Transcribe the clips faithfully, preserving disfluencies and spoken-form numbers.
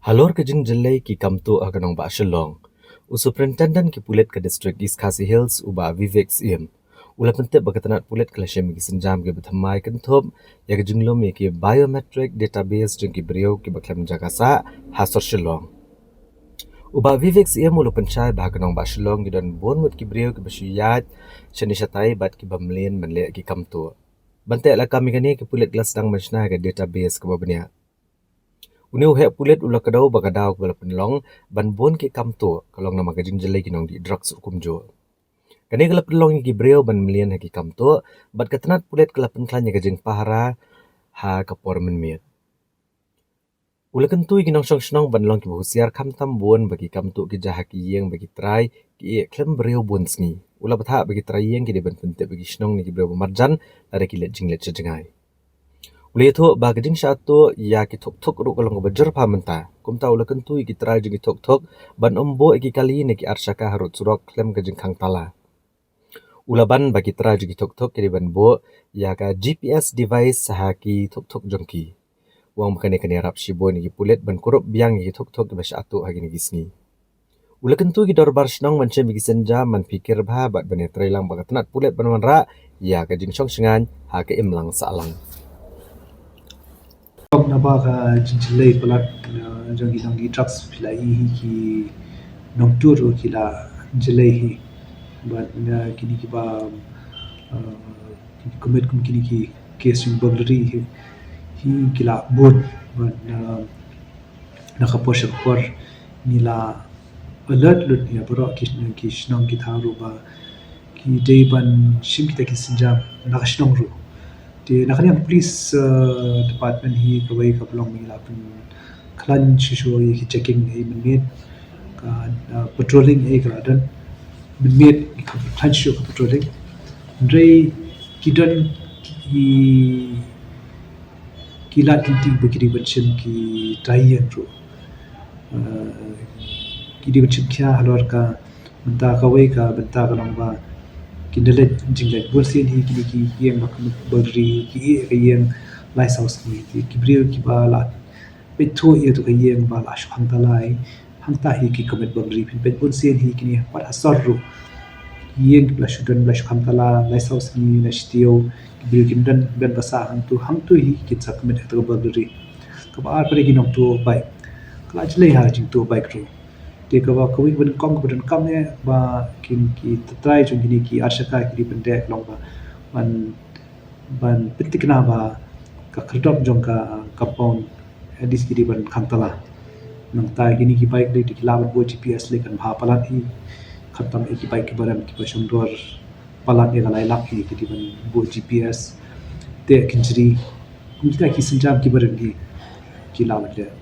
Halor ka jingjyllei ki kam tuh ha ka nongbah Shillong, u Superintendent ki pulit ka District East Khasi Hills, u Bah Vivek Syiem, u la pyntip ba ka tnat pulit ka la shim ïa ki sienjam kiba thymmai kynthup ïa ka jinglum ïa ki biometric database jong ki briew kiba khlem jaka sah ha sor Shillong. U Bah Vivek Syiem u la pynshai ba ha ka nongbah Shillong ki don bun ngut ki briew kiba shu ïaid shane shatai bad kiba mlien ban leh ki kam tuh. Ban teh lakam ïa kane, ki pulit ki la sdang ban shna ïa ka database kaba bniah. Une u heh pulit u la kdew ba ka daw kaba la pynlong ban bun ki kam tuh ka long namar ka jingjyllei ki nongdih drugs ruh kumjuh. Kane ka la pynlong ïa ki briew ban mlien ha ki kam tuh, bad ka tnat pulit ka la pynkhlaiñ ïa ka jingpahara ha ka por mynmiet. U la kyntu ïa ki nongshong shnong ban long kiba husiar khamtam bun ba ki kam tuh ki jia ha ki ïing ba ki trai ki ïeh khlem briew bun sngi. U la bthah ba ki trai ïing ki dei ban pyntip ïa ki shnong ne ki briew ba marjan lada ki leit jingleit sha jngai. U la ïathuh ba ka jingshah tuh ïa ki thuk thuk ruh ka long kaba jur bha mynta. Kumta u la kyntu ïa ki trai jong ki thuk thuk ban ym buh ïa ki kali ne ki arshaka harud surok khlem ka jingkhang tala. U la ban ba ki trai jong ki thuk thuk ki dei ban buh ïa ka G P S device ha ki thuk thuk jong ki. U ong ba kane kan ïarap shibun ïa ki pulit ban kurup biang ïa ki thuk thuk kiba shah tuh ha kine ki sngi. U la kyntu ïa ki dorbar shnong ban shim ïa ki sienjam ban phikir bha bad ban ïatreilang ba ka tnat pulit ban wanrah ïa ka jingshong shngaiñ ha ka imlang sahlang. Naba ka jingjyllei palat, eh, jong ki nongdih drugs phi la ïohi hi ki nongtuh ruh ki la jyllei hi. Bad, eh, kine kiba, eh, ki commit kum kine ki case jong burglary hi, hi ki la bun. Bad, eh, na ka por sha ka por ngi la alert lut ïa baroh ki, ki shnong ki thaw ruh ba ki dei ban shim kita ki sienjam na ka shnong ruh. Te na ka liang police, eh, department hi kawei ka ba long ba ngi la pynkhlaiñ shuh shuh ïa ki checking ei mynmiet, ka, eh, patrolling ei ka la don mynmiet, ka pynkhlaiñ shuh ka patrolling. Hynrei ki don ki, ki lad ki lynti ba ki dei ban shim ki trai ïing ruh. Eh, ki dei ban shim khia halor ka bynta kawei ka bynta ka long ba kin da leit jingleit bun sien hi kine ki ïing ba ka burglary, ki ïeh ka ïing lai saw sngi. Te ki briew kiba la peit thuh ïa tu ka ïing ba la shu khang tala hi, hangta hi ki commit burglary. Phin peit bun sien hi kine pat ha sor ruh, ki ïing kiba la shu don ba la shu khang tala lai saw sngi, la shi taïew, ki briew kim don ban basa hangtu, hangtu hi kin sa commit ïa tu ka burglary. Kaba ar pat ki nongtuh bike, ka la jyllei ha ka jingtuh bike ruh. Te kaba kawei kaba nyngkong kaba donkam eh ba kin ki trai jong kine ki arshaka ki dei ban dei ka long ba ban, ban pynthikna ba ka khyrdop jong ka compound at least ki dei ban khang tala. Nangta kine ki bike lei te ki lah ban buh G P S lei kan bha palat hi. Khamtam eh ki bike kiba rem kiba shong dor palat ïa ka lai lak hi ki dei ban buh G P S. Te kynjri kum kita ki sienjam kiba rem hi ki lah ban leh.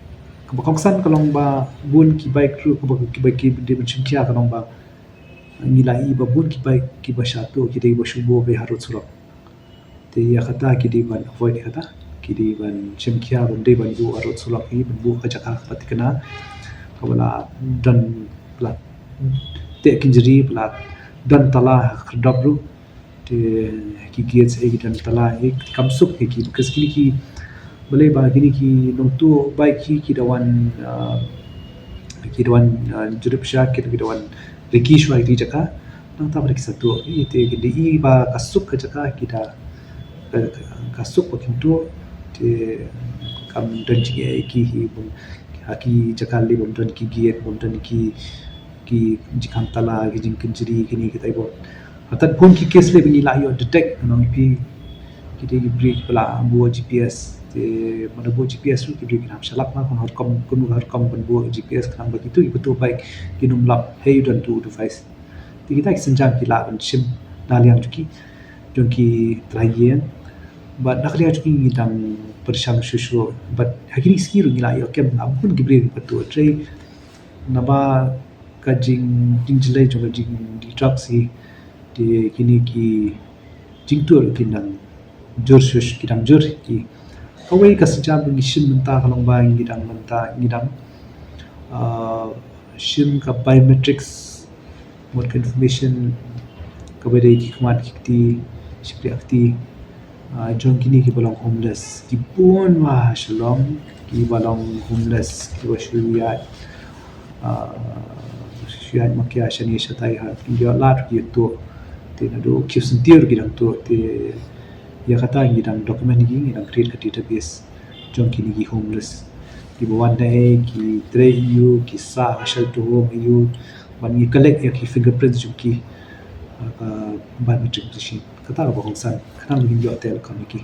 Kaba kongsan ka long ba bun ki bike ruh kaba ki bike ki dei ban shim khia ka long ba ngi la ïohi ba bun ki bike kiba shah tuh ki dei ba shu buh beit harud surok. Te ïa kata ki dei ban avoid ïa kata, ki dei ban shim khia ban dei ban buh harud surok hi, ban buh ka jaka kaba thikna, kaba la don, la teh kynjri, la don tala ha ka khyrdop ruh. Te ki gate hi ki don tala hi, kam suk hi ki, because kine ki, balei ba kine ki nongtuh bike hi ki da wan, ah, ki da wan, ah, jurip sha, ki da wan riki shuwa ïa ki jaka. Nangta ba ki sa tuh hi te ki da ïohi ba ka suk ka jaka ki da, ka, ka suk ba kin tuh te kam don jingeh ïa ki hi bun, ha ki jaka lei bym don ki gate, bym don ki, ki jingkhang tala, ki jingkynjri, kine kitai bun. Hatat bun ki case lei ba ngi la ïoh detect, nong pi, ki dei ki briew kiba la buh G P S. Te mano buh G P S ruh ki briew ki nam shalak ma, kumno rukom, kumno rukom ban buh G P S khnang ba kitu kiba tuh bike kin ym lap, hei don tu device. Te kita ki sienjam ki lah ban shim na liang jong ki, jong ki trai ïing. Bad na ka liang jong ki ngi dang pyrshang shuh shuh. Bad ha kine ki sngi ruh ngi la ïoh kem la bun ki briew kiba tuh trei. Naba ka jing, jingjyllei jong ka jingdih drugs hi. Te kine ki jingtuh ruh ki dang jur shuh, ki dang jur hi ki. Kawei ka sienjam ba ngi shim mynta ka long ba ngi dang mynta ngi dang, ah, shim ka biometrics, mut ka information kaba dei ki khmat ki kti, shympriah kti. Ah, jong kine kiba long homeless, ki bun bha ha Shillong kiba long homeless, kiba shu ïaid, ah, shu ïaid makia shane shatai, ha ki ïoh lad ki tuh. Te naduh ki sentior ki dang tuh, te ïa kata ngi dang document, ngi dang create ka database jong kine ki homeless kiba wan da ei, ki trei aiu, ki sah ha shelter home aiu, ban ngi collect ïa ki fingerprints jong ki, ah, ka biometric machine. Kata kaba kongsan, kata ngi ïoh tell ka ngi ki.